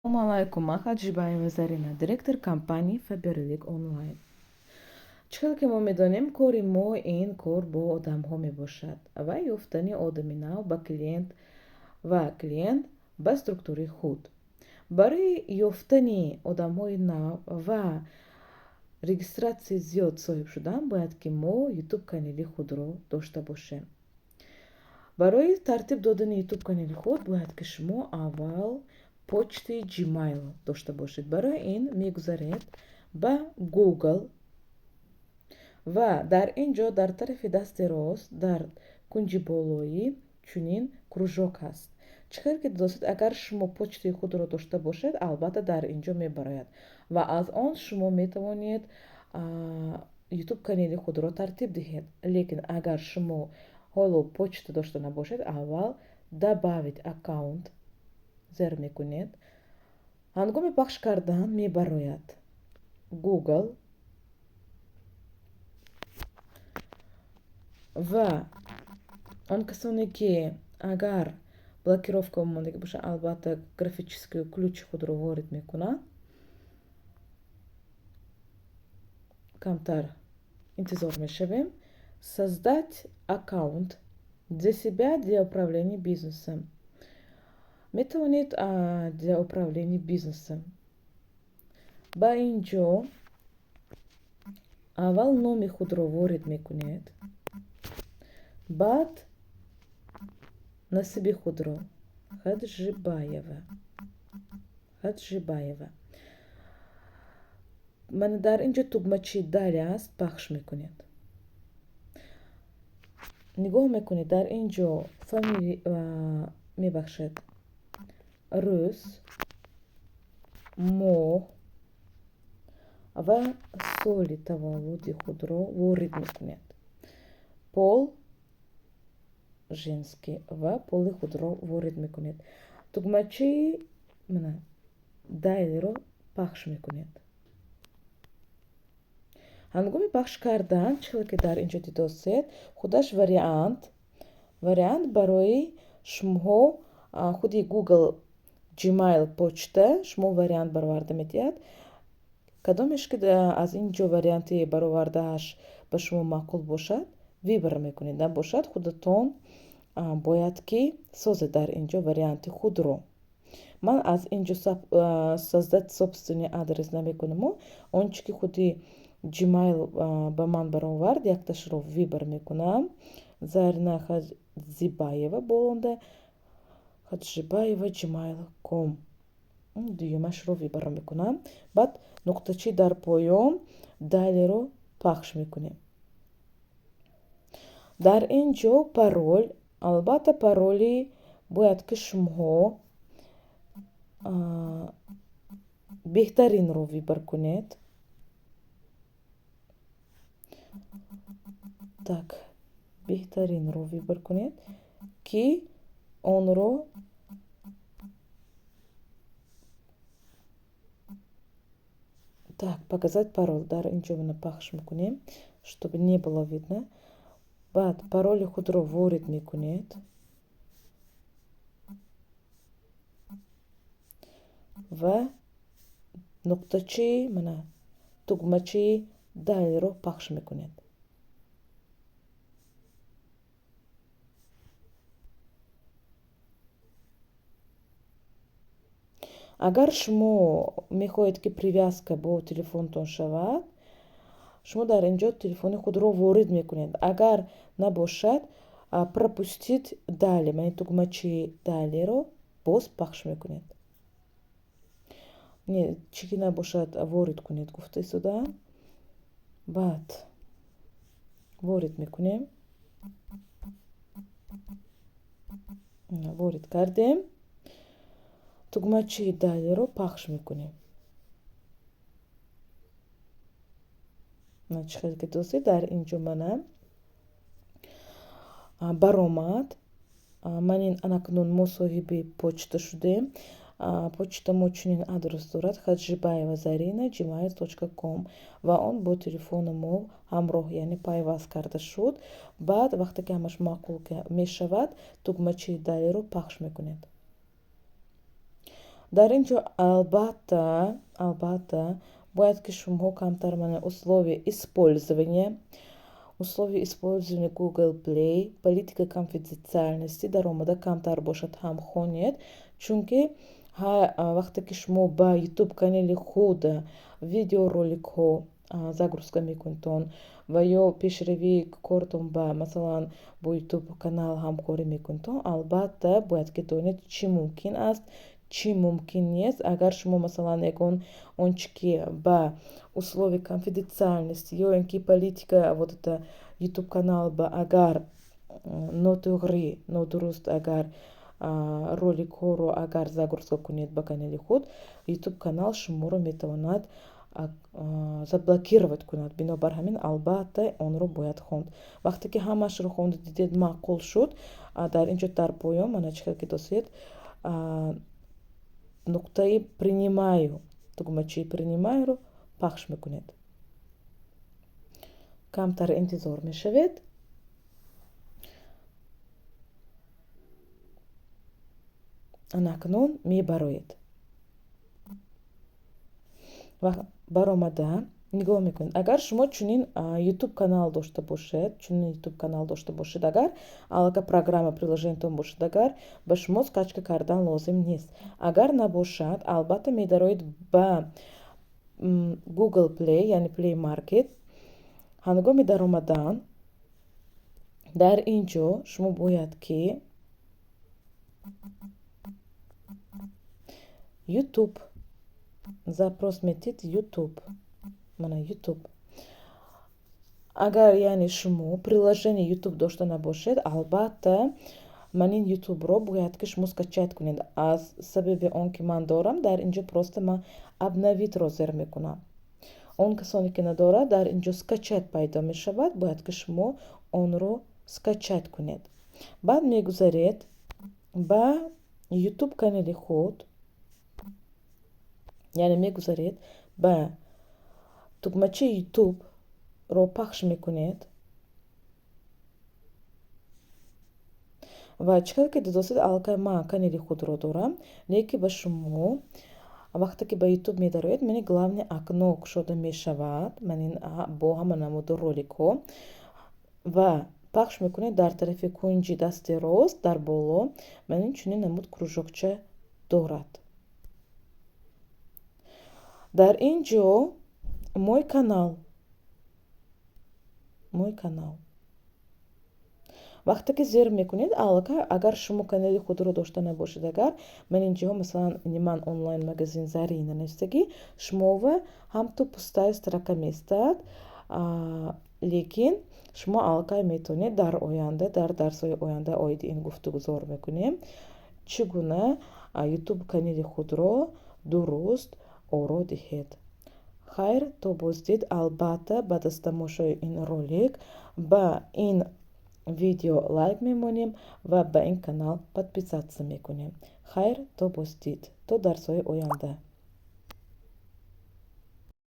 Ассалому алайкум, ман Хаджибаева Зарина, директор компанияи Faberlic Online. Чӣ хел ки мо медонем, кори мо ин кор бо одамҳо мебошад ва ёфтани одами нав ба клиент ва клиент ба структураи худ. Барои ёфтани одамҳои нав ва регистратсияи зиёд соҳиб шудан бояд ки мо YouTube канали худро дошта бошем. Барои тартиб додани YouTube канали худ бояд ки шумо аввал почтаи Gmail дошта бошед. Барои ин мегузаред ба Google ва дар ин ҷо дар тарафи дасти рост дар кунҷи болоӣ чунин кружок ҳаст. Чӣ хел ки дидосед, агар шумо почтаи худро дошта бошед, албатта дар ин ҷо мебарояд ва аз он шумо метавонед YouTube канали худро тартиб диҳед. Лекин агар шумо ҳоло почта дошта набошед, аввал добавить аккаунт зер мекунед. Ҳангоми пахш кардан мебарояд Google ва он касоне ки агар блокировка мондагӣ бошад, албатта графический ключи худро ворид мекунанд. Камтар интизор мешавем. Создать аккаунт для себя, для управления бизнесом. Метавонед для управления бизнесом. Ба ин ҷо аввал номи худро ворид мекунед, баъд насиби худро Хаджибаева. Хаджибаева. Мана дар ин ҷо тугмачи далее аст, пахш мекунед. Нигоҳ мекунед, дар ин ҷо фамилия мебахшед, рӯз, моҳ ва соли таваллуди худро ворид мекунед. Пол женский ва поли худро ворид мекунед. Тугмачаи мана далее-ро пахш мекунед. Ҳангоми пахш кардан, чӣ хел ки дар ин ҷо дидосед, худаш вариант барои шумоҳо, худи Google Gmail почта шумо вариант бароварда медиҳад. Кадомеш ки аз ин ҷо варианти баровардааш ба шумо маъқул бошад, выбор мекунед. Набошад, худатон бояд ки созед дар ин ҷо варианти худро. Ман аз ин ҷо создать собственный адрес намекунаму он чи ки худи Gmail ба ман баровард, якташро выбор мекунам. Зарина Хаджибаева болонда Хаджибаева gmail.com дуюмашро выбор мекунам. Баъд нуқтачи дар поён далее-ро пахш мекунем. Дар ин ҷо парол, албатта пароли бояд ки шумоҳо беҳтаринро выбор кунед. Так, беҳтаринро выбор кунед, ки онро так, показать пароль. Дар ин ҷо мана пахш мекунем, чтобы не было видно. Баъд пароли худро ворид мекунед ва нуқтачи мана тугмачаи далее-ро пахш мекунед. Агар шумо мехоҳед ки привязка бо телефонтон шавад, шумо дар ин ҷо телефони худро ворид мекунед. Агар набошад, пропустить далее, яъне тугмачаи далее-ро боз пахш мекунед. Не, чӣ ки набошад, ворид кунед гуфта истодаам. Баъд ворид мекунем. Ворид кардем. Тугмачаи далее-ро пахш мекунем. Чӣ хел ки дӯстед, дар ин ҷо мана баромад. Ман ин анакнун мо соҳиби почта шудем. Почта мо чунин адрес дорад: Хаджибаева Зарина gmail.com ва он бо телефони мо ҳамроҳ, яъне пайваст карда шуд. Баъд вақте ки ҳамаш маъқул мешавад, тугмачаи далее-ро пахш мекунед. Дар ин ҷо албатта бояд ки шумо камтар мана условия использования, условия использования Google Play, политика конфиденциальности даромада камтар бошад ҳам хонед, чунки вақте ки шумо ба YouTube канали худ видеороликҳо загрузка мекунедтон ва ё пешравии кортон ба, масалан, бо YouTube канал ҳамкорӣ мекунедтон, албатта бояд ки донед, чӣ мумкин аст, чӣ мумкин нест. Агар шумо, масалан, ягон он чи ки ба условия конфиденциальности ё ин ки политика вот это YouTube канал ба агар нотуғрӣ, нодуруст агар роликҳоро агар загрузка кунед ба канали худ, YouTube канал шуморо метавонад заблокировать кунад. Бинобар ҳамин, албатта, онро бояд хонд. Вақте ки ҳамаашро хонда дидед, маъқул шуд, дар ин ҷо дар поён мана чӣ хел ки досед, нуқтаи «принимаю», тугмачаи «принимаю»-ро пахш мекунед. Камтар интизор мешавед. Анакнун мебароед. Баромада нигоҳ мекунед. Агар шумо чунин YouTube канал дошта бошед, чунин YouTube канал дошта бошед, агар аллакай программа, приложениятон бошад, агар ба шумо скачка кардан лозим нест. Агар набошад, албатта, медароед ба Google Play, яъне Play Market. Ҳангоми даромадан дар ин ҷо шумо бояд ки YouTube запрос метид. YouTube, мана YouTube. Агар, яъне, шумо приложение YouTube дошта набошед, албатта, ман ин YouTubeро бояд ки шумо скачать кунед. Аз сабаби он ки ман дорам, дар ин ҷо просто ман обновитро зер мекунам. Он касоне ки надорад, дар ин ҷо скачать пайдо мешавад, бояд ки шумо онро скачать кунед. Баъд мегузаред ба YouTube канали худ, яъне мегузаред ба тугмачаи YouTube ро пахш мекунед ва чӣ хел ки дидосед, аллакай ман канали худро дорам, лекин ба шумо вақте ки ба YouTube медароед, мани главное окно кушода мешавад, ман бо ҳама намуди роликҳо, ва пахш мекунед дар тарафи кунҷи дасти рост дар боло ман ин чунин намуд кружокча дорад. Дар ин ҷо «Мой канал», «Мой канал» вақте ки зер мекунед, аллакай агар шумо канали худро дошта набошед, агар ман ин ҷоҳо, масалан, ман онлайн магазин Зарина навистагӣ, шумова ҳамту пустая строка меистад, лекин шумо аллакай метавонед дар оянда, дар дарсҳои оянда оиди ин гуфтугузор мекунем, чӣ гуна YouTube канали худро дуруст оро диҳед. Хайр, то боздид. Албатта, баъд аз тамошои ин ролик ба ин видео лайк мемонем ва ба ин канал подписаться мекунем. Хайр, то боздид, то дарсҳои оянда.